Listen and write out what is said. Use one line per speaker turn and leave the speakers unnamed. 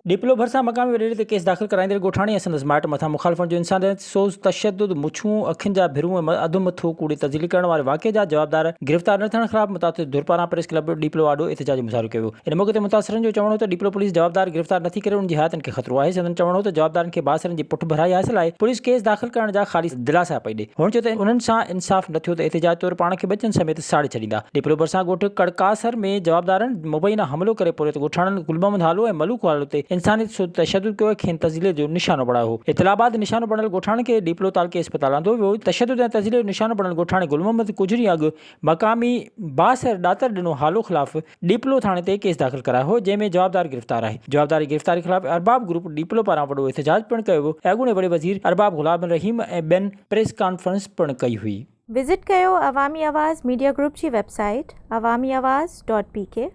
ڏيپلو ڀرسان مقامي وڏيري تي ڪيس داخل ڪرائيندڙ ڳوٺاڻي ۽ سندس مائٽ مٿان مخالفن جو انسانيت سوز تشدد، مڇون، اکين جا ڀرون ۽ اڌ مٿو ڪوڙي تذليل ڪرڻ واري واقعي جا جوابدار گرفتار نه ٿيڻ خلاف متاثر ڌر پاران پريس ڪلب ڏيپلو آڏو احتجاجي مظاهرو ڪيو ويو. ان موقعي تي متاثرن جو چوڻ هو ته ڏيپلو پوليس جوابدار گرفتار نٿي ڪري انهن جي حياتين کي خطرو آهي. سندن چوڻ هو ته جوابدارن کي بااثرن جي پٺڀرائي حاصل آهي، پوليس ڪيس داخل ڪرڻ جا خالي دلاسا پئي ڏي. هن چيو ته انهن سان انصاف نه ٿيو ته احتجاج طور پاڻ کي ٻچن سميت ساڙي ڇڏيندا. ڏيپلو ڀرسان ڳوٺ ڪڙڪاسر ۾ جوابدارن مبينا حملو ڪري پورهيت ڳوٺاڻن گل محمد هالو ۽ ملوڪ هالو تي انسانيت سوڌ تشدد ڪيو ۽ کين تذليل جو نشانو بڻايو هو. اطلاع بعد نشانو بڻيل ڳوٺاڻن کي ڏيپلو تعلقي اسپتال آندو ويو. تشدد ۽ تذليل جو نشانو بڻيل ڳوٺاڻي گل محمد ڪجهه ڏينهن اڳ مقامي بااثر ڏاتر ڏنو هالو خلاف ڏيپلو ٿاڻي تي ڪيس داخل ڪرايو هو جنهن ۾ جوابدار گرفتار آهي. جوابدار جي گرفتاري خلاف ارباب گروپ ڏيپلو پاران وڏو احتجاج پڻ ڪيو ويو ۽ اڳوڻي وڏي وزير ارباب غلام رحيم ۽ ٻين پريس ڪانفرنس پڻ ڪئي هئي.
وزٽ ڪيو عوامي آواز ميڊيا گروپ جي website Awami Awaz dot P K.